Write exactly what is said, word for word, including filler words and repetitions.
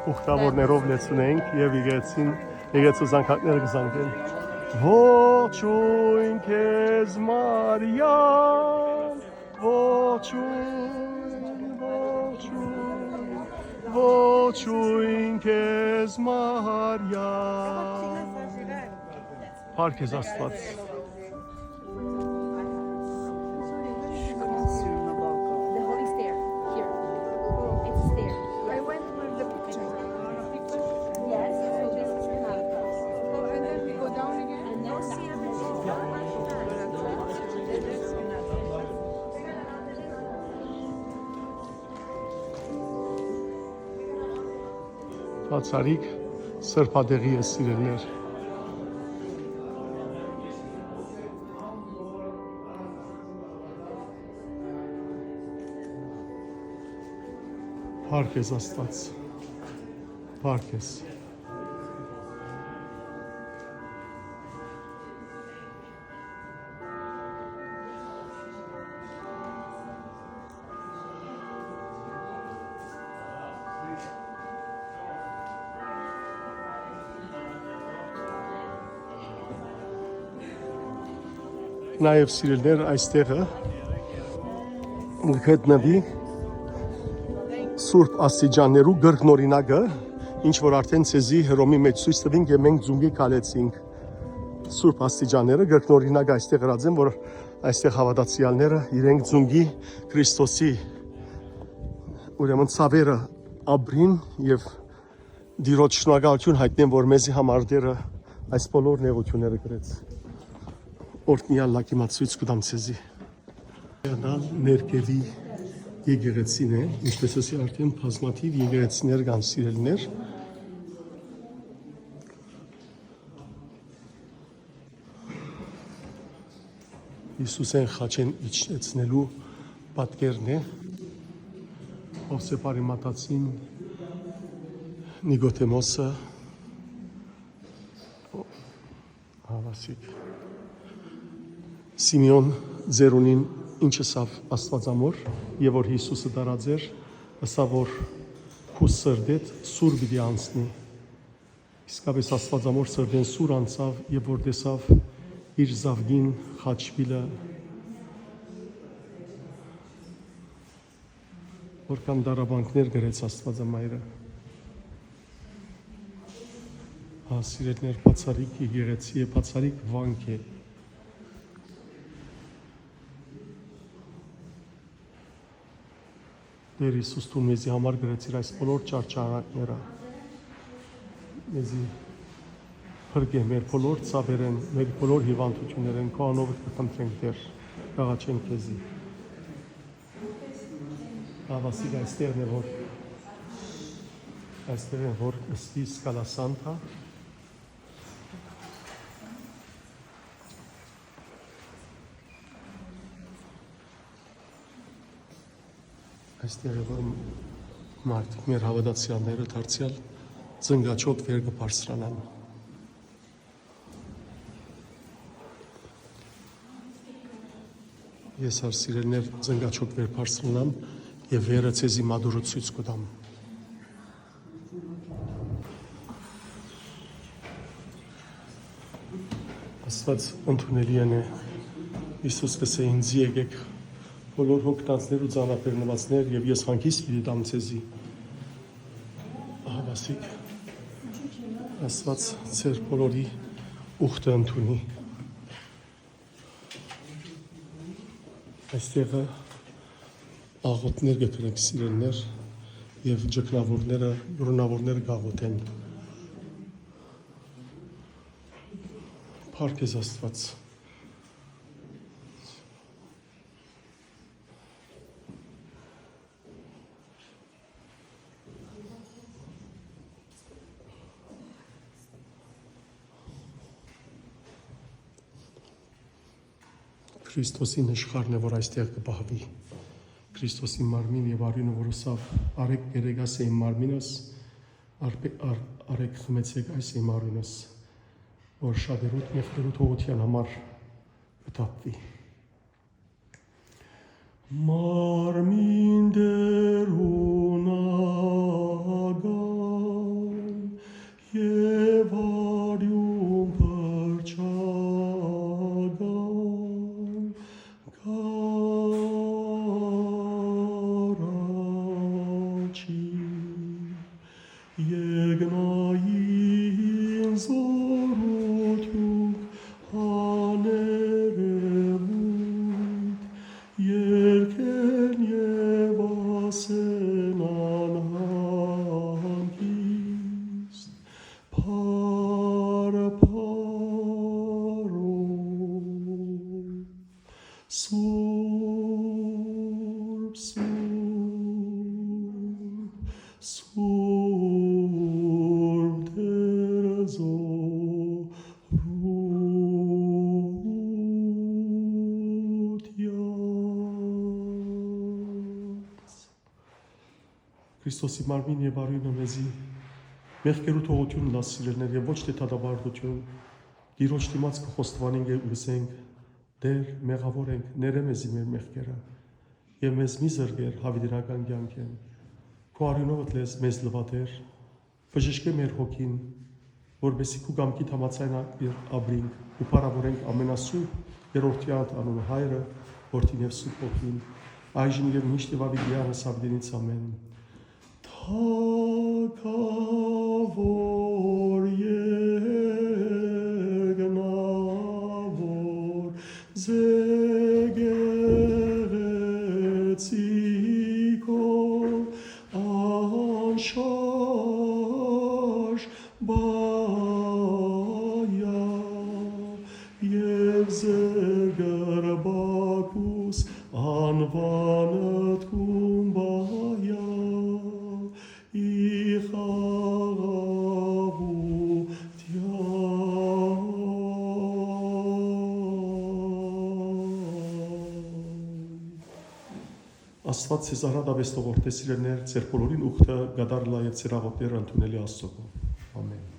Ուխտավորներով լեցուն ենք եւ եկեղեցին, եկեղեցու զանգակները կը զանգեն։ Ողջույն քեզ, Մարիամ, ողջույն, ողջույն, ողջույն քեզ, Մարիամ։ Փառք քեզ, Աստուած։ The holy stair. Here. It's a stair. I went with the picture. Yes, so this is the house. Oh, and then we go down again? And then see everything. Բացառիկ սրբատեղի է, սիրելիներ։ Փառք քեզ, Աստուած։ Փառք քեզ։ Նաեւ, սիրելիներ, այստեղը գտնուի Սուրբ Աստիճաններու կրկնօրինակը, ինչ որ արդէն ձեզի Հռոմի մէջ ցոյց տուինք եւ մենք ծունկի քալեցինք Սուրբ Աստիճանները, կրկնօրինակը այստեղ ըրած են, որ այստեղ հաւատացեալները իրենք ծունկի Քրիստոսի, ուրեմն, ցաւերը ապրին եւ Տիրոջ շնորհակալութիւն յայտնեմ, որ մեզի համար Տէրը այս բոլոր նեղութիւնները կրեց։ Օրհնեալ լակի մը ցոյց կու տամ ձեզի։ Յատալ ներքևի եկեղեցին է, ինչպես ասի արդէն բազմաթիւ եկեղեցիներ կան, սիրելիներ։ Յիսուսէն խաչէն իջեցնելու պատկերն է, Ովսեփ Արիմաթացին, Նիկոդեմոսը, Հաւասիկ։ Սիմէոն ծերունին ինչ ըսաւ Աստուածամոր, եւ որ Յիսուսը տարած էր, ըսաւ որ՝ «Քու սրտէդ սուր պիտի անցնի»։ Իսկապէս Աստուածամոր սրտէն սուր անցաւ, եւ որ տեսաւ իր զաւկին խաչուիլը, որքան տառապանքներ կրեց Աստուածամայրը։ Հա, սիրելիներ, բացառիկ եկեղեցի է, բացառիկ վանք է։ Տէր Յիսուս, դուն մեզի համար կրեցիր այս բոլոր չարչարանքները, մեզի փրկէ մեր բոլոր ցաւերէն, մեր բոլոր հիւանդութիւններէն, քո անունով կը խնդրենք, Տէր, կ'աղաչենք քեզի։ Հաւասիկ այստեղ է, որ, այստեղ է, որ ըսի Սկալա Սանտա։ Այստեղ է, որ մարդիկ, մեր հաւատացեալները դարձեալ ծնկաչոք վեր կը բարձրանան։ Ես, հա, սիրելիներ, ծնկաչոք վեր բարձրանամ եւ վերը ձեզի մատուռը ցոյց կու տամ։ Աստուած ընդունելի է։ Յիսուս կ'ըսէ. «Ինծի եկէք, բոլոր յոգնածներ ու ծանրաբեռնուածներ, եւ ես հանգիստ պիտի տամ ձեզի»։ Ահա, բացիկ, Աստուած ձեր բոլորի ուխտը ընդունի։ Այստեղը աղօթքներ կը կրենք, սիրելիներ, եւ ճգնաւորները, մեռունակները կ'աղօթեն։ Փառք քեզ, Աստուած։ Քրիստոսի նշխարն է, որ այստեղ կը պահուի։ Քրիստոսի մարմին եւ արիւնը, որ ըսաւ. «Արեք, կերեք, այս է իմ մարմինս, արբե-, ար-, արեք, խմեցեք, այս է իմ արիւնս», որ շատերուդ, մեղքերուդ թողութեան համար կը թափուի։ Մարմին Տէրունական։ Սուրբ, Սուրբ Տեր զօրութեանց։ Քրիստոսի մարմին եւ արիւնը մեզի մեղքերու թողութիւն լաց սիրելներ եւ ոչ թէ դատապարտութիւն։ Տիրոջ դիմաց կը խոստովանենք եւ ըսենք. «Տէր, մեղաւոր ենք, ներէ մեզի մեր մեղքերը եւ մեզ մի զրկեր յաւիտենական կեանքէն։ Քու արիւնովդ լեզ մեզ լուատեր, բժշկէ մեր հոգին, որպեսզի քու կամքիդ համաձայն ա-, ապրինք ու փառաւորենք ամենասուրբ երրորդեանդ անունը՝ Հայրը, Որդին եւ Սուրբ Հոգին, այժմ եւ միշտ եւ յաւիտեանս յաւիտենից ամէն»։ Թագաւոր, եկնաւոր, զեկեղեցի քո անշարժ պահ ա եւ զրկրպակուս անուանդ կուն պահ ա ի խաղաղութեան։ Աստուած ձեզ առատապէս թող օրհնէ, սիրելիներ, ձեր բոլորին ուխտը կատարելը եւ ձեր աղօթքները ընդունելը Աստուծոյ։ Ամէն։